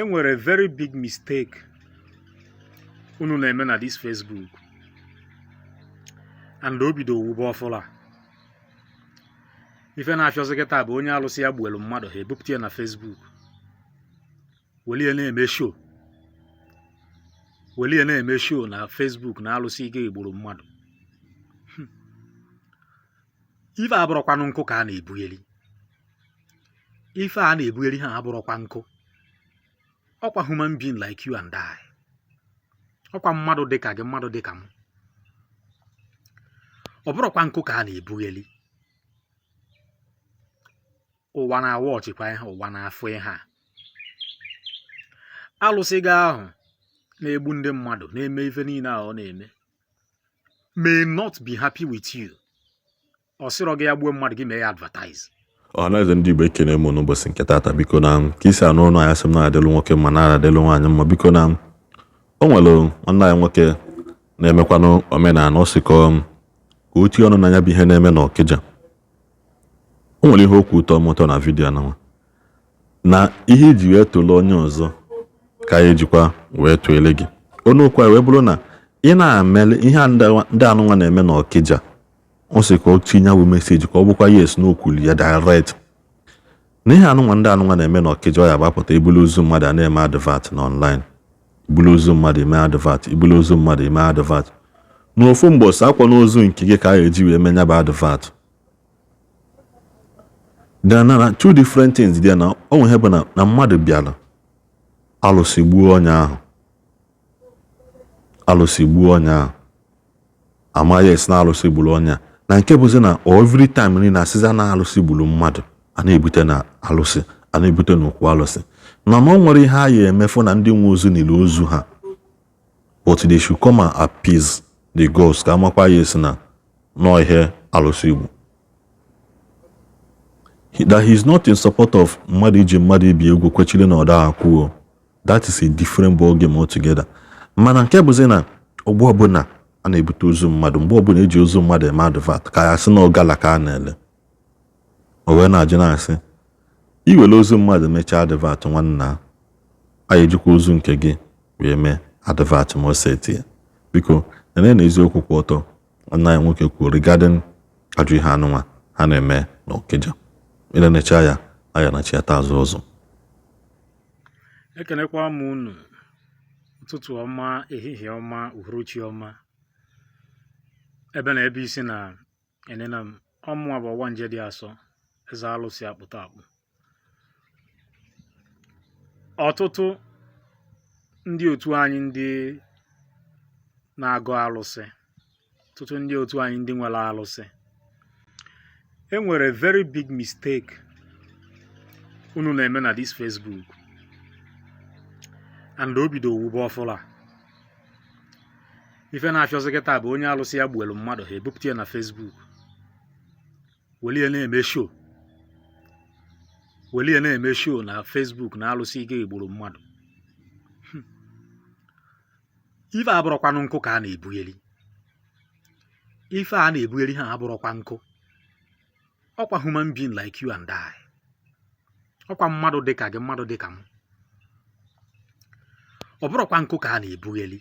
Nwere very big mistake unu na-eme na this Facebook, and o bido owube ọfụla. Ife na-afịọzi kịta bụ onye alụsị ya gbuelu mmadụ, ha ebupụta ya na Facebook, welie na-eme show, welie na-eme show na Facebook na alụsị ike gburu mmadụ. Ife abụrụkwanụ nkụ ka a na-ebugheri. Ife a na-ebugheri ha abụrụkwa nkụ. Ọkwa human being like you and I, ọkwa mmadụ dịka gị, mmadụ dịka m. Ọ bụrụkwa nkụ ka a na-ebugheri. Ụwa na-awa ọchịkwa ihe, ụwa na-afụ ihe a. Alụsị gị ahụ na-egbu ndị mmadụ, na-eme ife niile a ọ na-eme, may not be happy with you. Ọ sịrọ gị ya gbuo mmadụ, gị mee ya advertise. Ọhaneze ndị Igbo, ekene m n'ụbọchị nke taata. Biko, na ka isi anụ ụnụ anyị, sị m na-adịlụ nwoke mma, na-adịlụ nwaanyị mma. Biko, na o nwere nwanne anyị nwoke na-emekwanụ omenala, ọ sị ka o tinye ọnụ na ya bụ ihe na-eme n'Ọkịja. O nwere ihe okwu ụtọ m ụtọ na video anụnwa, na ihe iji wee tụlee onye ọzọ ka ya ejikwa wee tụele gị. Onye okwu anyị wee bụrụ na ị na-ameli ihe a ndị anụnwa na-eme n'Ọkịja, ọ sị ka o tinye bụ message, ka ọ bụkwa yes na okwuli ya direct na ihe anụnwa ndị anụnwa na-eme n'Ọkịja. Ọ ya gbapụta ibulu ozu mmadụ a na-eme advert na online, ibulu ozu mmadụ eme advert, ibulu ozu mmadụ eme advert. N'ofu mbọsị akwa n'ozu nke gị ka a ga-eji wee mee ya bụ advert. There are two different things there. Na o nwere ihe bụ na mmadụ bịara, alụsị gbuo onye ahụ, alụsị gbuo onye ahụ, ama yes na alụsị gburu onye a. Na nke bụzi na every time niile asịza na alụsị gburu mmadụ, a na-ebute na alụsị, a na-ebute n'okwu alụsị, na o nwere ihe a ya emefu na ndị nwe ozu nile ozu ha, but they should come and appease the gods ka amakwa ya esi na nọọ ihe alụsị igbo, that he is not in support of mmadụ iji mmadụ ibi egwu kwechiri na ọda akwuo. That is a different ball game altogether. Mana nke bụzi na ọgbọ ọbụla a na-ebute ozu mmadụ, mgbe ọbụla eji ozu mmadụ eme advert, ka ya sị na ọgala ka a na-ele, o wee na-ajụ na-asị, iwere ozu mmadụ mechaa advert, nwanna, a ejikwa ozu nke gị wee mee advert ma o seti ya. Biko, nene na eziokwu kwụ ọtọ nwanne anyị nwoke kwuo regarding ajụ ihe anụnwa ha na-eme n'Ọkịja. Elenecha ya anya na chiata azụ ọzọ. Ekenekwa m unu. Ụtụtụ ọma, ehihie ọma, uhuruchi ọma, ebe na ebe isi na enena m. Ọmụwa bụ ọwa nje dị asọ, eze alụsị akpụta akpụ. Ọtụtụ ndị otu anyị ndị na-agụ alụsị, ọtụtụ ndị otu anyị ndị nwere alụsị, e nwere very big mistake unu na-eme na this Facebook, and o bido owube ọfụla. Ife na-afịọzi kịta bụ onye alụsị ya gbuelu mmadụ, ha ebupụta ya na Facebook, welie na-eme show, welie na-eme show na Facebook na alụsị ike gburu mmadụ. Ife abụrụkwanụ nkụ ka a na-ebugheri. Ife a na-ebugheri ha abụrụkwa nkụ. Ọkwa human being like you and I, ọkwa mmadụ dịka gị, mmadụ dịka m. Ọ bụrụkwa nkụ ka a na-ebugheri.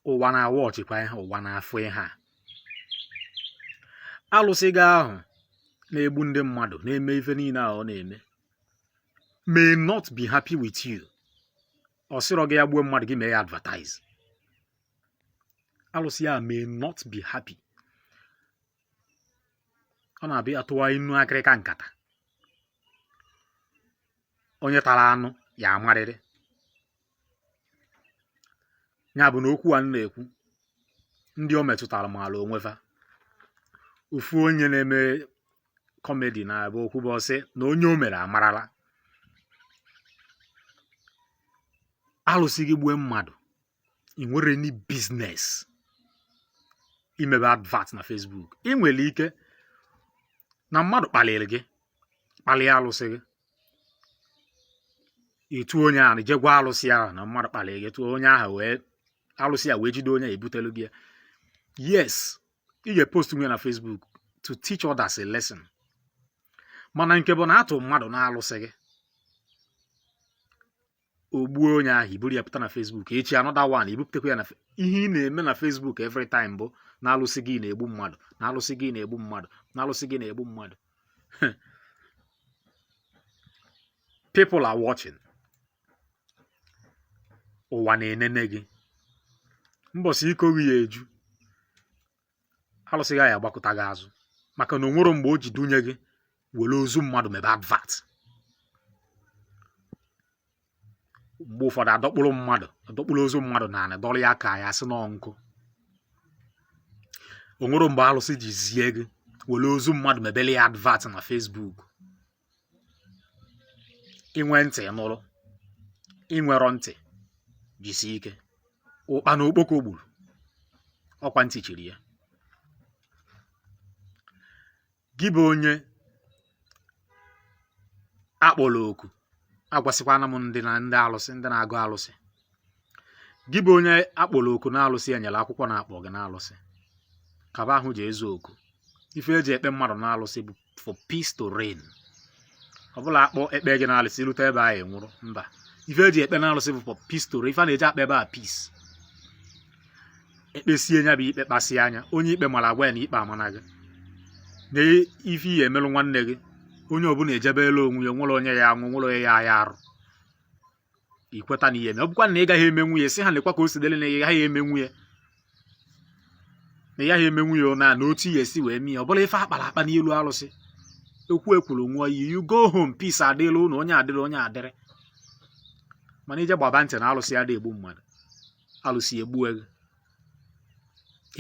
Ụwa na-awa ọchịkwa ihe, ụwa na-afụ ihe a. Alụsị gị ahụ na-egbu ndị mmadụ, na-eme ife niile a ọ na-eme, may not be happy with you. Ọ sịrọ gị ya gbuo mmadụ, gị mee ya advertise. Alụsị ya may not be happy. Ọ na-abịa atụwa inu akịrịka nkata, onye tara anụ ya amarịrị ya. Bụ na okwu a m na-ekwu, ndị o metụtara maara onwe fa. Ofu onye na-eme comedy na-abụ okwu bụ ọsị na onye o mere amarala. Alụsị gị gbue mmadụ, ị nwere any business imebe advert na Facebook. Ị nwere ike na mmadụ kpaliri gị, kpalie alụsị gị, ịtụ onye ahụ je gwa alụsị ahụ na mmadụ kpaliri gị, tụọ onye ahụ wee alụsị a wee jide onye a ebutelu gị ya. Yes, ị ga-epost nwe na Facebook to teach others a lesson. Mana nke bụ na atụ mmadụ na-alụsị gị. O gbuo onye ahụ, iburu ya pụta na Facebook. Echi another one, ibupụtakwa ya na ihe ị na-eme na Facebook every time bụ na alụsị gị na-egbu mmadụ, na alụsị gị na-egbu mmadụ, na alụsị gị na-egbu mmadụ. People are watching. Ụwa na-enene gị. Mbọsị iko gị ya eju, alụsị gị ya agbakọta gị azụ, maka na o nwero mgbe o ji dunye gị were ozu mmadụ mebe advert. Mgbe ụfọdụ adọkpụrụ mmadụ, adọkpụrụ ozu mmadụ na anị, dọrọ ya ka ya sị nọ nkụ. O nwero mgbe alụsị ji zie gị were ozu mmadụ mebele ya advert na Facebook. Inwe ntị nụrụ, inwerọ ntị jisie ike. Ụkpa na okpoko gburu, ọkwa ntị chiri ya. Gị bụ onye akpọrọ oku, agwasịkwana m ndị na ndị alụsị, ndị na-agụ alụsị. Gị bụ onye akpọrọ oku na alụsị, enyere akwụkwọ na-akpọ gị na alụsị, kaba ahụ ji ezu oku. Ife eji ekpe mmadụ na alụsị bụ for peace to reign. Ọ bụla akpọ ekpe gị na alụsị rute ebe ahụ nwụrụ, mba. Ife eji ekpe na alụsị bụ for peace to reign. Ife a na-eji akpa ebe a peace. Ekpesie nya bụ ikpe, kpasịa anya onye ikpe mara, agwa ya na ikpe amana gị, na ife ihe emelụ nwanne gị. Onye ọbụla ejebela onwe ya, nwere onye ya anwụ, nwere onye ya aya arụ. Ikweta na ihe eme. Ọ bụkwa na ị gaghị emenwu ya, sị ha lekwa ka o si dịrị, na ị gaghị emenwu ya, na ị gaghị emenwu ya, na otu ya esi wee mee ya. Ọ bụla ife akpara akpa n'elu alụsị, okwu ekwuru nwụọ iyi, you go home, peace adịla ụnụ, onye adịrị, onye adịrị. Mana ije gbaba ntị na alụsị adị egbu mmadụ, alụsị egbu gị.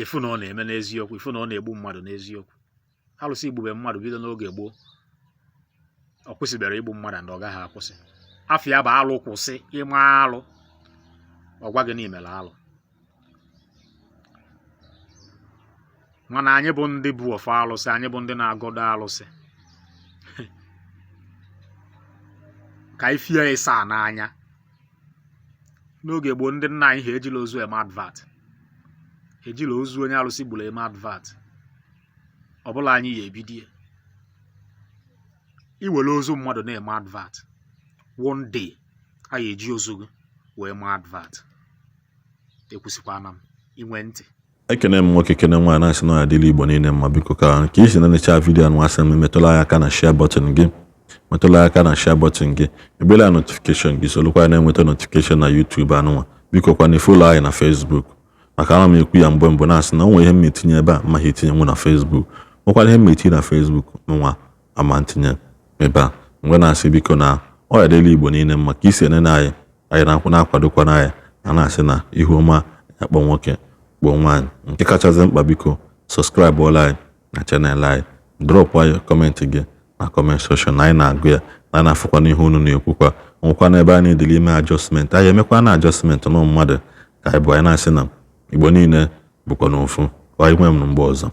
Ifu na ọ na-eme n'eziokwu, ifu na ọ na-egbu mmadụ n'eziokwu. Alụsị igbube mmadụ bido n'oge gboo, ọ kwụsịbere igbu mmadụ na ọ gaghị akwụsị. Afọ ya bụ alụ kwụsị ịma alụ, ọ gwa gị na imere alụ. Mana anyị bụ ndị bụ ọfọ alụsị, anyị bụ ndị na-agọdo alụsị, ka anyị fie ịsa n'anya. N'oge gboo, ndị nna anyị ha ejila ozu eme advert, ejila ozu onye alụsị gburu eme advert. Ọ bụla anyị ya ebidie iwere ozu mmadụ na-eme advert, one day a ya eji ozu gị wee mee advert. Ekwusịkwana m, inwe ntị. Ekene m nwoke, kene nwaanyị, na-asị na ọ ya adịla Igbo niile mma. Biko ka ka isi na-enecha video anụ, asị m metụla anyị aka na share button gị, metụla anyị aka na share button gị, ebela ya notification gị, solukwa na-enweta notification na YouTube anụnwa. Biko kwana follow anyị na Facebook, maka ana m ekwu ya mgbe mbụ na-asị na o nwere ihe m etinye ebe a maghị etinye nwu na Facebook, nwekwara ihe m etinye na Facebook nwa ama ntinye ebe a. Mgbe na-asị biko na ọ ya dịla Igbo niile mma. Ka isi enene anyị, anyị na-akwadokwana anyị, a na-asị na ihu ọma ya kpọọ nwoke, kpọọ nwaanyị. Nke kachasị mkpa, biko subscribe ọla anyị na channel anyị, drop anyị comment gị na comment section. Anyị na-agụ ya na na-afụkwa n'ihe unu na-ekwukwa, nwekwa n'ebe anyị dịrị ime adjustment, anyị emekwa na adjustment na mmadụ ka anyị bụ. Anyị na-asị na Igbo niile bụkwa n'ofu. Ka anyị nwee m mgbe ọzọ.